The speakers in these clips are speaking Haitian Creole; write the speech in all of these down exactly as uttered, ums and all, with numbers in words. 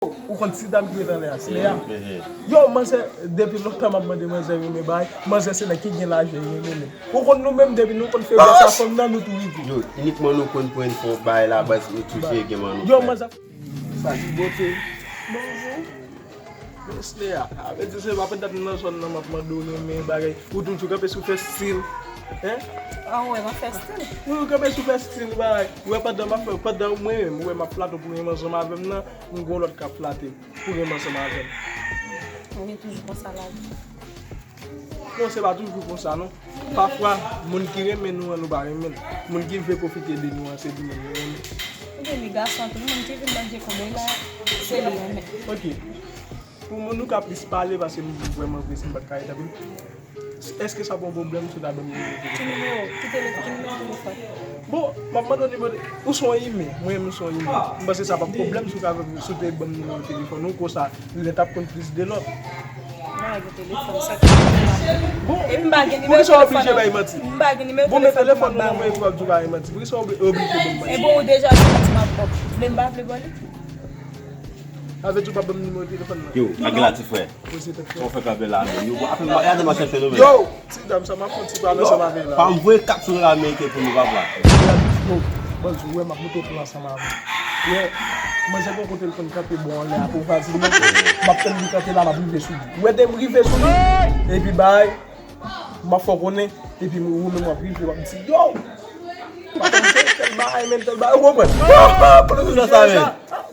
Ou konn ti dam ki ret anlè a, Slea. Yo, manzè, depi lontan m ap mande manzè renmen bagay, manzè se nèg ki gen lajan renmen nèg. Ou konn nou menm, depi nou konn feblès a fanm nan, nou tou rive. Yo, inikman nou konn pran fò bagay la, baz nou touche gen man nou. Yo, manzè. Sa ki bote. Bonjou. Mesye a, a vle di se pa pèt dat nan zòn nan m ap mande w renmen bagay. Ou toujou kanpe sou fè stil. Hein? Ah, ou wè m ap fè stil. Ou kanpe sou fè stil bagay. Ou wè pandan m ap fè, pandan mwen menm, ou wè m ap flato pou renmen ansanm avè m nan, m gon lòt k ap flate pou renmen ansanm avè m. Ou gen toujou konsa lavi. Non, se pa toujou konsa non. Pafwa, moun ki renmen nou an, nou pa renmen l. Moun ki vle pwofite de nou an, se li menm nou renmen. Ou gen li gason tou, moun ki vin manje koube la, se li renmen. Ok. Pou moun nou ka plis pale, paske m vrèman prese, m pa t ka rete anpil. Èske sa pa yon pwoblèm si w ta ban m nimewo telefòn? Ki nimewo? Ki tele-, ki nimewo telefòn? Bon, m ap mande w nimewo te-, ou se yon imen, mwen menm m se yon imen. M panse sa p ap pwoblèm si w ka, si w te ban m nimewo telefòn ou, konsa, lè n t ap konn plis de lòt. M pa gen telefòn, sa ki bon. Epi m pa gen nimewo telefòn. Poukisa w oblije bay manti? M pa gen nimewo telefòn. Bon, men telefòn ou nan men ou ap di w bay manti. Poukisa w obli-, oblije ban m manti? E bon, ou deja di manti m ap ban w. Vle m pa vle ban li? Sa vle di w p ap ban m nimewo telefòn nan? Yo, pa gen la, ti frè. Poze tèt frè. Sa w fè kanpe la menm? Yo, bon, apre, gade m ap chèche nou menm. Yo! Ti dam sa, m ap fè yon ti pale ansanm avè l la. Pa m voye kat sou dola ameriken pou nou, papa. Yo, baz, ou wè m ap monte w plan ansanm avè w. Wè, manzè gon kote l konn kanpe bò anlè a pou vazin nan. M ap tann li kanpe la, m ap rive sou li. Ou wè, de m rive sou li, epi bay, m ap fè w konnen, epi ou menm w ap rive, w ap di, yo! Papa m fè tèl bagay, men tèl bagay, ou konprann?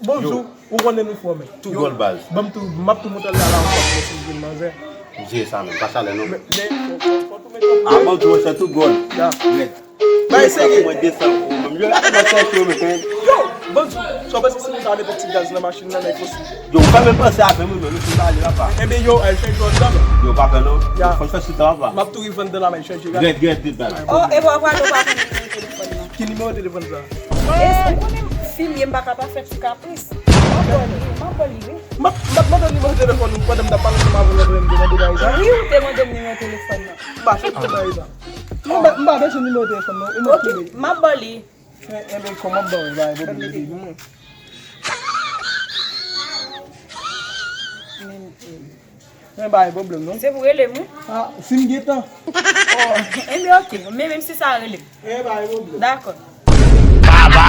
Bonjou. Ou konnen nou fò, men. Tou gòl baz. Ban m tou, m ap tou monte la, la ankò, mwen si vin manzè. M jere sa menm, pa chalè non. Men, men, fò, fò, fò tou mete. A, ban tou, monchè, tou gòl. Ya. Bay serye. Mwen desann pou mwen. Yo, gade nan chèche yo, men. Yo, ban tou. Sa w panse si nou ta mete ti gaz nan machin nan, nèg osi? Yo, ou fè menm panse avè mwen, men, nou fin pale la, pa. Enben, yo, al chèche yon dam. Yo, pa pè non. Ya. Fò fè sou tan, pa. M ap tou rive anndan la, m al chèche gaz. Gèt, gèt, vit, baz. Oh, e bò, pwa nou pa konn nimewo telefòn nan. Ki nimewo telefòn sa? E, ou konnen fi m ye, m pa ka pa fè ti kapris. M ap ba w li, m ap ba w li, wi. M ap, m ap mande w nimewo telefòn ou pandan m t ap pale ansanm avè w lòt lè m te mande w bagay sa. Wi, ou te mande m nimewo telefòn nan. M pa fè tout bagay sa. M pa, m pa bezwen nimewo telefòn nan, ou mèt kenbe. Ok, m ap ba w li. E, enben, kòman m ap ba w li, bagay pwoblèm de mwen. Men, e, Men pa gen pwoblèm non. Se pou rele m, wi. Ah, si m gen tan. Oh, enben, ok. Men menm si sa, rele m. Eh, pa gen pwoblèm. Dakò. Baba!